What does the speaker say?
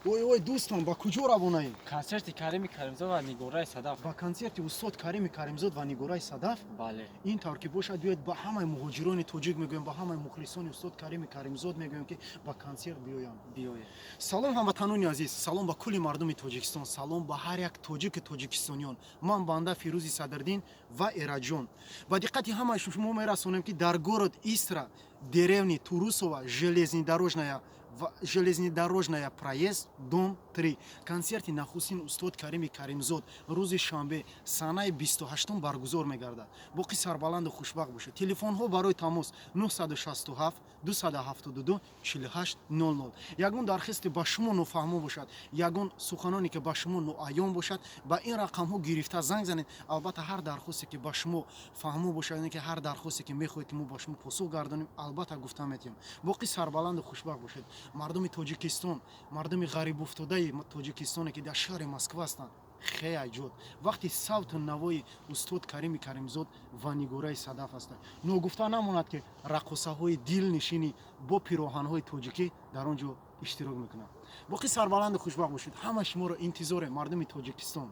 Ой, ой, дӯстон, ба куҷо равонаем? Консерти Карими Каримзод ва Нигораи Садаф. Ба консерти устод Карими Каримзод ва Нигораи Садаф? Бале. Ин тавр ки бошад, биёед, ба ҳамаи муҳоҷирони тоҷик мегӯем, ба ҳамаи мухлисони устод Карими Каримзод мегӯем, ки ба консерт биёянд. Биёед. Салом, ҳамватанони азиз, салом ба кулли мардуми Тоҷикистон, салом ба ҳар як тоҷики тоҷикистониён. Ман банда Фирӯзи Садриддин ва Эраҷон ба диққати ҳамаи шумо мерасонем, ки дар город Истра, деревни Турусова, Железнодорожная проезд, дом 3, консерти нахустин устод Карими Каримзод рӯзи шанбе, санаи 28 баргузор мегардад. Боқӣ сарбаланду хушбахт бошед. Телефонҳо барои тамос: 967 272 48 00. Ягон дархосте ба шумо нофаҳмо бошад, ягон суханоне ки ба шумо ноаён бошад, ба ин рақамҳо гирифта занг занед. Албатта, ҳар дархосте ки ба шумо фаҳмо бошад, яъне ки ҳар дархосте ки мехоҳед, ки мо ба шумо посух гардонем, албатта, гуфта метиҳем. Боқӣ сарбаланду хушбахт бошед. Мардуми Тоҷикистон, мардуми ғарибуфтодаи Тоҷикистоне, ки дар шаҳри Москва ҳастанд, хе аҷод вақти савту навои устод Карими Каримзод ва Нигораи Садаф ҳастанд. Ногуфта намонад, ки раққосаҳои дилнишинӣ бо пироҳанҳои тоҷикӣ дар он ҷо иштирок мекунанд. Боқӣ сарбаланду хушбахт бошед. Ҳама шуморо интизорем, мардуми Тоҷикистон.